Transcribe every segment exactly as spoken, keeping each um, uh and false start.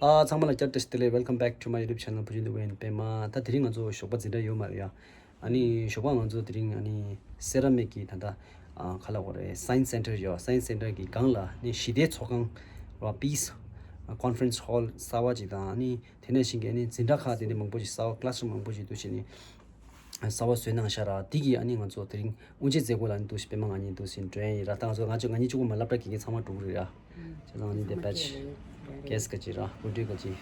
ཨ། ཚང་མ་ལ་བསྐྱར་བཀྲ་ཤིས་བདེ་ལེགས། Welcome back to my YouTube channel བུ་ཆུང་འདུག་པའི་པད་མ། ད་དེ་རིང་ང་ཚོ་ཞོགས་པ་འཛིན་གྲྭ་ཡོད་མ་རེད་ཡ། ཨ་ནི་ཞོགས་པ་ང་ཚོ་དེ་རིང་ཨ་ནི་སེ་ར་མིག་གི་ད་ལྟ་ཨ་ག་ལབ་དགོས་རེད། Science Centre ཡོད། Science Centre གི་སྒང་ལ་ནི་ཞི་བདེའི་ཚོགས་ཁང་ར། Peace Conference Hall གསར་པ་ཅིག་དང་། ཨ་ནི་དེ་ནས་ཤིང་གི་ཨ་ནི་འཛིན་གྲྭ་ཁག་དེ་འདྲ་མང་པོ་ཞིག་གསར་པ། Classroom མང་པོ་ཞིག་འདུག་བྱས་ནས། གསར་པ་བཟོས་གནང་ཤག་ར། དེ་གི་ཨ་ནི་ང་ཚོ་དེ་རིང་དབུ་འབྱེད་མཛད་སྒོ་ལ་ནི་འདུག་སེ་པད་མ་ང་གཉིས་འདུག་སེ་འགྲོ་ཡ་ཡིན་ར། ད་ང་ཚོ་ང་ཚོ་ང་གཉིས་གཅིག་པོ་མ་སློབ་གྲྭ་དགེ་རྒན་ཚང་མ་འགྲོ་གི་རེད་ར། བྱས་ཙང་ཨ་ནི་དེ་པད་ཀེས་ག་ཅིག་ར། སྐུ་མགྲོན་ག་ཅིག་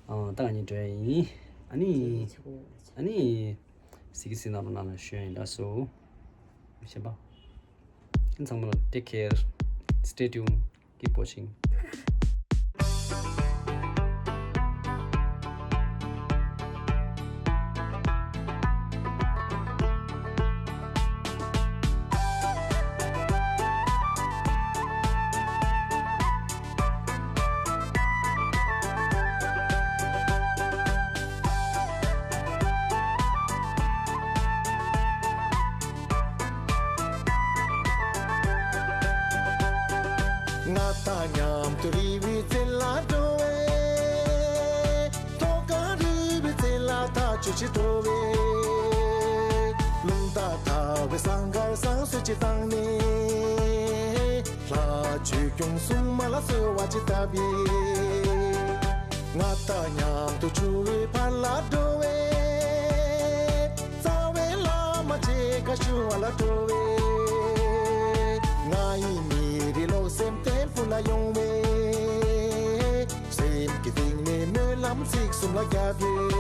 ཨ། ད་ང་གཉིས་འགྲོ་ཡ་ཡིན། ཨ་ནི་ཨ་ནི་གཟིགས་གཟིགས་གནང་རོགས་གནང་ལ་ཞུ་ཡ་ཡིན། ད་སོ་གཞན་པ་ཚང་མ་ལ། Take care, stay tuned, keep watching. ང་དང་མཉམ་དུ་རི་བོའི་རྩེ་ལ་འགྲོ་བས། མཐོ་སྒང་རི་བོའི་རྩེ་ལ་ཐག་ཆོད་ཅིག་འགྲོ་བས། རླུང་རྟ་དར་བའི་ཟངས་དཀར་བསང་གསོལ་ཅིག་བཏང་ནས། ལྷ་ཆོས་སྐྱོང་སྲུང་མ་ལ་གསོལ་བ་ཅིག་བཏབ་པས། ང་དང་མཉམ་དུ་ཆུ་བོའི་བར་ལ་འགྲོ་བས། རྩ་བའི་བླ་མ་མཇལ་ཁ་ཞུ་བ་ལ་འགྲོ་བས། ང་ཡི་མི་རེ་ལོག་སེམས་བརྟན་པོ་ལ་ཡོང་བས། སེམས་ཀྱི་གཏིང་ནས་སྨོན་ལམ་ཚིག་གསུམ་ལ་བརྒྱབ་ཡོད།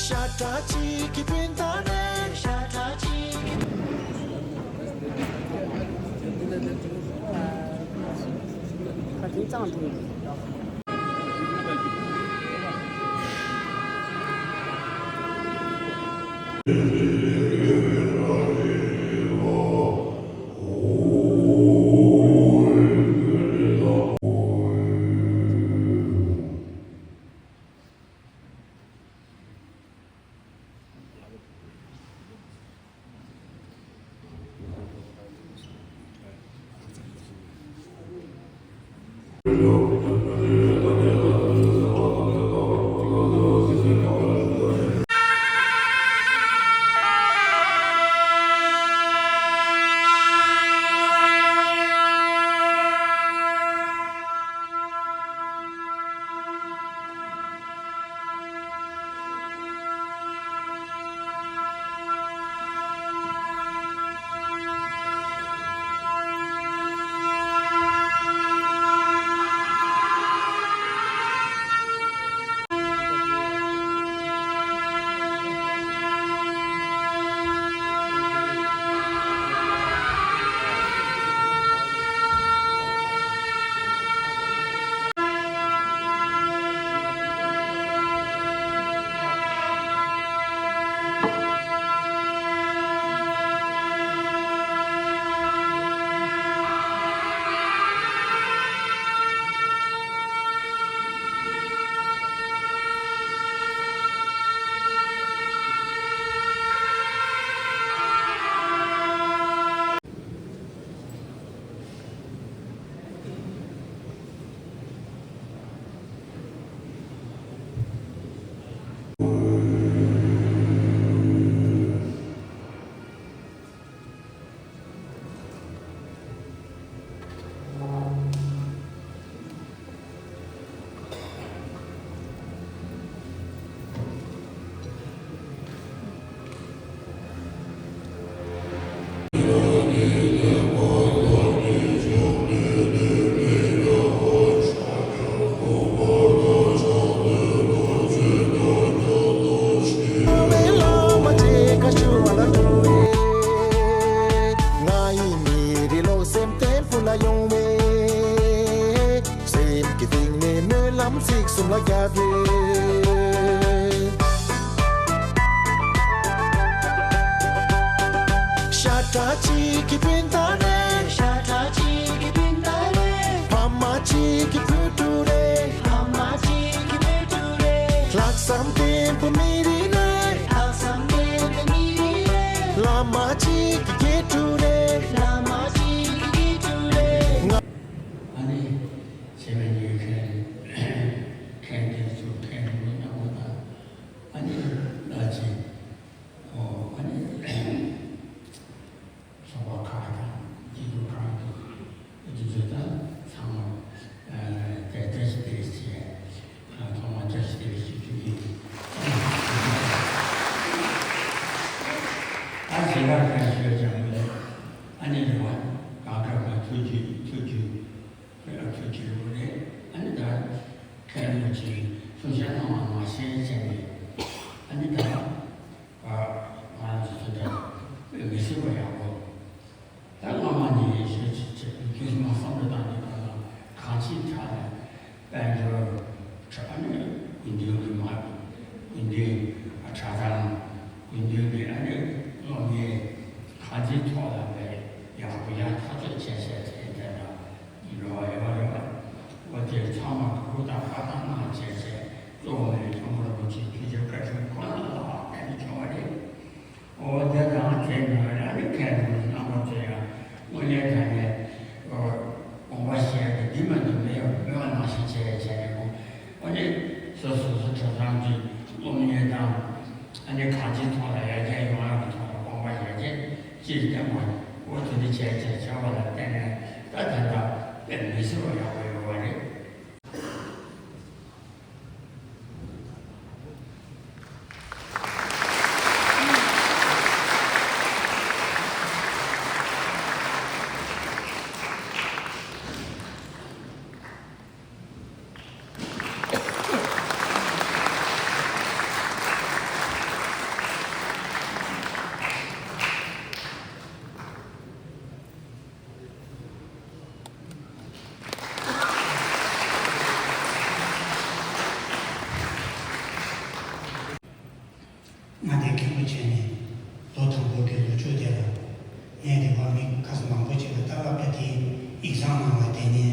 ཤ་ཁྲག་གཅིག་གི་སྤུན་ཟླ་རེད། ཤ་ཁྲག་གཅིག་གི། ཁ་དན་གཙང་དུ། ང་ཡི་མི་རེ་ལོག་སེམས་བརྟན་པོ་ལ་ཡོང་བས། སེམས་ཀྱི་གཏིང་ནས་སྨོན་ལམ་ཚིག་གསུམ་ལ་བརྒྱབ་ཡོད། ཤ་ཁྲག་གཅིག་གི་སྤུན་ཟླ་རེད། ཤ་ཁྲག་གཅིག་གི་སྤུན་ཟླ་རེད། ཕ་མ་གཅིག་གི་བུ་ཕྲུག་རེད། ཕ་མ་གཅིག་གི་བུ་ཕྲུག་རེད། ལྷག་བསམ་ལྡན་པའི་མི་རིགས་རེད། ལྷག་བསམ་ལྡན་པའི་མི་རིགས་རེད། བླ་མ་གཅིག་གི་དགེ་ཕྲུག་རེད། བླ་མ་གཅིག་གི་ ཡར་ལན་ཞུས་ཀྱང་མི་འདུག་ཨ་ནི་རེད་བ། གང་ལྟར་ང་ཐུགས་རྗེ་ཐུགས་རྗེ་ཁྱོད་ལ་ཐུགས་རྗེ་ཆེ་རེད། ཨ་ནི་ད་མཁན་རིན་པོ་ཆེས་གསུང་བཤད་གནང་བ་མ་ཤེས་བྱས་ནས། ཨ་ནི་ད་ང་རང་ཚོ་ཚོ་འདྲ་མི་སྲིད་པ་ཡག་པོ། ད་སྔ་མ་ནས་ཞེས་ཅི་བྱེད་ཁྱོད་མ་བསམ་བློ་བཏང་ནས་གང་ལ་གང་ཅིའི་ཆ་ལ་དཔལ་འབྱོར་ཁྲ་ནས་དགེ་འདུན་གྱི་མ་དགེ་འདུན་གྲྭ་ཚང་དགེ་འདུན་གྱི་ཨ་ནི་སློབ་གཉེར་གང་ཅིའི་ཐོག་ལ་བས་ཡག་པོ་ཡག་ཐག་ཆོད་བྱས་བྱས་བྱས་བསྡད་ན་འགྲོ་བ་ཡོད་རེད་བ། འོ་དེ་ཚང་མ་གུས་བཀུར་དང་བཀའ་དང་གནང་བྱས་བྱས་གཙོ་བོ་ནས་ཆེན་པོ་རིན་པོ་ཆེ་ཐུགས་རྗེ་བཀའ་དྲིན་ཁོ་ན་ལ་བརྟེན་ནས་བྱུང་བ་རེད། འོ་དེ་དང་དེ་ནང་ཡང་ནི་མཁན་རྣམ་པ་ཚོ་ཡང་དངོས་གནས་དྲང་གནས་དགོངས་པ་བཞེས་ཏེ་འདི་མ་གཏོགས་མེད་མེད་པ་ནང་བཞིན་བྱས་བྱས་ནས། འོ་ནི་སོ་སོ་སོ་གྲྭ་ཚང་གི་སློབ་གཉེར་དང་ཨ་ནི་གང་ཅིའི་ཐོག་ལ་ཡར་རྒྱས་ཡོང་ཡག་གི་ཐོག་ལ་དགོངས་པ་ཡར་རྒྱས་ཅིག་བསྟན་པ། འོ་དེ་འདྲ་བྱས་བྱས་བྱས་པ་ལ་བརྟེན་ནས་ད་དེ་འདྲ་དཔེ་མི་སྲིད་པ་ཡག་པོ་ཡོད་པ་རེད། མངའ་སྡེ་མཁན་པོ་བྱས་ནས་ལོ་དང་པོ་གི་ལོ་མཇུག་དེ་ལ་ངས་དེ་བར་མི་ཁ་ཤས་མང་པོ་ཅིག་ལ་ད་སློབ་གྲྭ་དེའི་ཡིག་ཚང་ནང་ལ་བསྡད་ནས་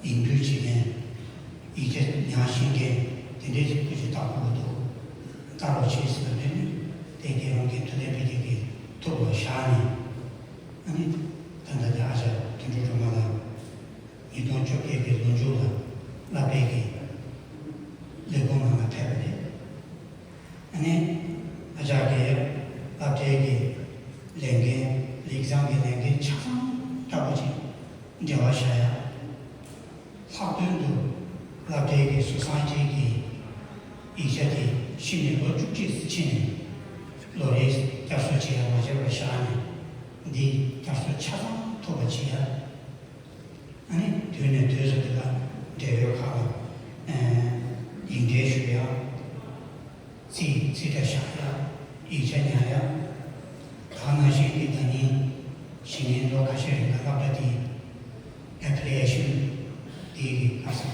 ཡིག་འབྲུ་བྱེད་མཁན། ཡིག་ཆ་ཉར་ཤེས་མཁན་དེ་འདྲའི་ཅིག་སྐུ་ཅིག་བཏགས་དགོས་འདུག་བལྟ་རོགས་བྱེད་ཟེར་བ་རེད། དེ་དེ་རང་གི་ཐུབ་བསྟན་འཕེལ་རྒྱས་ཀྱིས་ཐུགས་ལ་བཞག་ནས། ཨ་ནི་ད་ལྟ་དེ་ཨ་ཅག་དོན་གྲུབ་སྒྲོལ་མ་ལགས་ཉིས་སྟོང་བཅོ་བརྒྱད་ཀྱི་ལོ་མཇུག་ལ་སློབ་གྲྭའི་གི་ལས་ཁུངས་ནང་ལ་ཕེབས་པ་རེད། ཨ་ནི་ཨ་ཅག་གིས་སློབ་གྲྭའི་གི་ལས་འགན་ཡིག་ཚང་གི་ལས་འགན་ཆ་ཚང་ལྟ་བུ་ཅིག་འབྲེལ་བ་བཞག་ཡ། ལྷག་དོན་དུ་སློབ་གྲྭའི་གི་སོ་སང་ཅན་གྱི་ཡིག་ཆ་དེ་ཤི་ནས་ལོ་བཅུ་གཅིག་ཕྱིན་ནས་ལོ་རེའི་བསྐྱར་གསོ་བྱེད་ཡ་མ་བྱས་པར་བཞག་ནས་འདི་བསྐྱར་གསོ་ཆ་ཚང་ཐུབ་པ་བྱེད་ཡ། ཨ་ནི་དུས་ནས་དུས་སུ་དེ་ལ་འབྲེལ་ཡོད་ཁག་ལ་ཡིག་འབྲེལ་ཞུ་ཡ། རྩིས་རྩིས་ཁྲ་བཞག་ཡ། ཡིག་ཆ་ཉར་ཡ། ད་ནང་བཞིན་གྱི་ད་ནི་གཞེས་ནིང་ལོ་ཁ་ཤས་རིང་ལ་སློབ་གྲྭ་དེའི་ཨེ་ཕི་ལི་ཡེ་ཤན་དེའི་གི་ཁ་སང་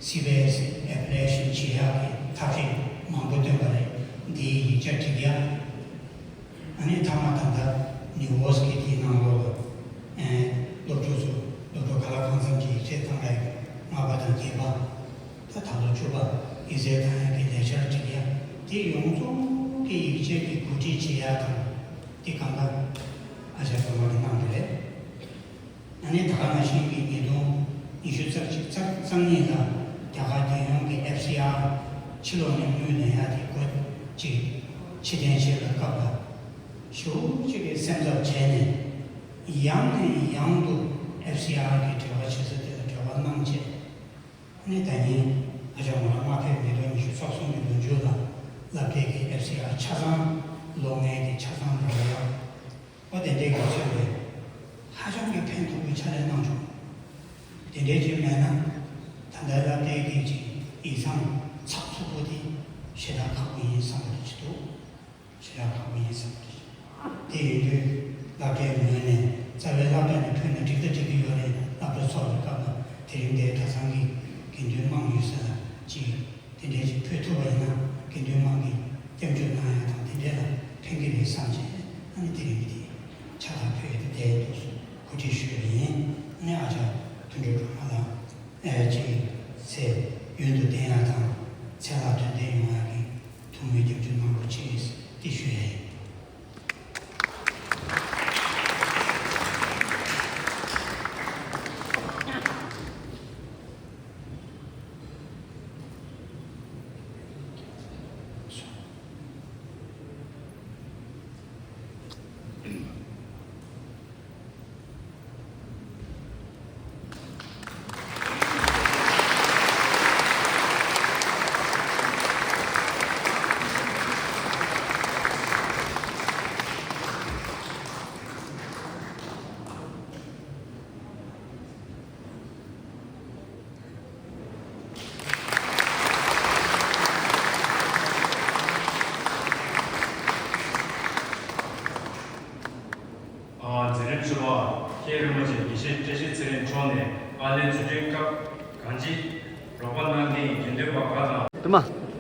སི་བི་ཨེ་སི་ཨེ་ཕི་ལི་ཡེ་ཤན་བྱེད་ཡག་གི་ཐབས་ཤེས་མང་པོ་བཏོན་པ་རེད། འདིའི་ཡིག་ཆ་སྒྲིག་ཡ། ཨ་ནི་མཐའ་མ་ད་ལྟ་ནིའུ་ཡོག་གི་དེའི་ནང་ལོགས་ལ་ཨེ་སློབ་ཕྲུག་ཚོ་སློབ་ཕྲུག་ག་ལ་གང་འཚམ་གྱི་ཡིག་ཚད་བཏང་ཡ་ལྔ་པ་དང་བརྒྱད་པ། ད་ད་ལོ་བཅུ་པ་ཡིག་ཚད་བཏང་ཡ་གི་ལས་འཆར་སྒྲིག་ཡ། དེ་ཡོངས་རྫོགས་ཀྱི་ཡིག་ཆ་གི་གོ་སྒྲིག་བྱེད་ཡ་དང་དེ་གང་ག་ཨ་ཅག་སྒྲོལ་མ་གིས་གནང་གི་རེད། ཨ་ནི་ད་ག་ནང་བཞིན་གྱི་ཉིས་སྟོང་ཉི་ཤུ་རྩ་གཅིག་རྩ་གཉིས་ལ་རྒྱ་གར་རྒྱལ་ཡོངས་ཀྱི་ཨེཕ་སི་ཨར་ཕྱི་ལོགས་ནས་དངུལ་ལེན་ཡ་དེ་སྒོ་གཅིག་ཕྱིར་འཐེན་བྱེད་པའི་སྐབས་ལ་ཞེ་པོ་ཅིག་གི་སེམས་འཚབ་བྱས་ནས་ཡང་ནས་ཡང་དུ་ཨེཕ་སི་ཨར་གྱི་འབྲེལ་བ་བྱེད་ས་དེ་ལ་འབྲེལ་བ་གནང་བྱས། ཨ་ནི་ད་ནི་ཨ་ཅག་ང་རང་མ་ཕེབས་ཉིས་སྟོང་ཉི་ཤུ་རྩ་གསུམ་གྱི་ལོ་མཇུག་ལ་སློབ་གྲྭའི་གི་ཨེཕ་སི་ཨར་ཆ་ཚང་ལོ་ལྔའི་གི་ཆ་ཚང་རག་ཡ། ཨོ་དེ་འདྲའི་གི་མཚོན་པའི་ཧ་ཅང་གི་ཕན་ཐོགས་པའི་ཕྱག་ལས་གནང་བྱུང་། དེ་འདྲའི་ཅིག་མེད་ན་ད་ལྟ་སློབ་གྲྭའི་གི་ཅིག་ཡིག་ཚང་ཚགས་ཚུད་པོ་དེ་ཞེ་དྲག་ཁག་པོ་ཡིན་བསམ་པ་དེ་ཅིག་འདུག་ཞེ་དྲག་ཁག་པོ་ཡིན་བསམ་པ་དེ་ཅིག་དེ་ཡིན་དུས་སློབ་གྲྭའི་ངོས་ནས་རྩ་བའི་སློབ་གྲྭ་ནས་ཕུད་ན་འགྲིག་ད་འགྲིག་གི་ཡོད་རེད། སློབ་གྲྭ་ཚོགས་པའི་སྐབས་ལ་དེ་རིང་འདིར་གྲྭ་ཚང་གི་དགེ་འདུན་དམངས་ཡོད་ས་ལ་ཅིག་དེ་འདྲའི་ཅིག་ཕུལ་ཐུབ་པ་ཡིན་ན་དགེ་འདུན་དམངས་ཀྱིས་སྐྱབས་འཇུག་གནང་ཡ་དང་དེ་འདྲའི་ལ་ཕན་གྱི་རེད་བསམ་བྱས། ཨ་ནི་དེ་རིང་གི་དེ་ཕྱག་ཐག་ཕུལ་ཡ་དེ་དེ་འདུག་སེ་གོ་སྒྲིག་ཞུས་པ་ཡིན། ཨ་ནི་ཨ་ཅག་དོན་གྲུབ་སྒྲོལ་མ་ལགས་ཨེ་ཅིག་ཚེ་ཡུན་དུ་བརྟན་ཡ་དང་ཚེ་ལ་དོན་ལྡན་ཡོང་ཡ་གི་ཐུགས་སྨོན་སྐྱབས་འཇུག་གནང་རོགས་གྱིས་དེ་ཞུ་ཡ་ཡིན། རིན་པོ་ཆེ་དགེ་བཤེས་བཀྲ་ཤིས་ཚེ་རིང་མཆོག་ནས་ཨ་ལན་ཚུལ་ཁྲིམས་སྐབས་གང་ཅི་རོགས་པ་གནང་མཁན་གྱི་དགེ་འདུན་པ་ཁག་དང་། དུ་མ།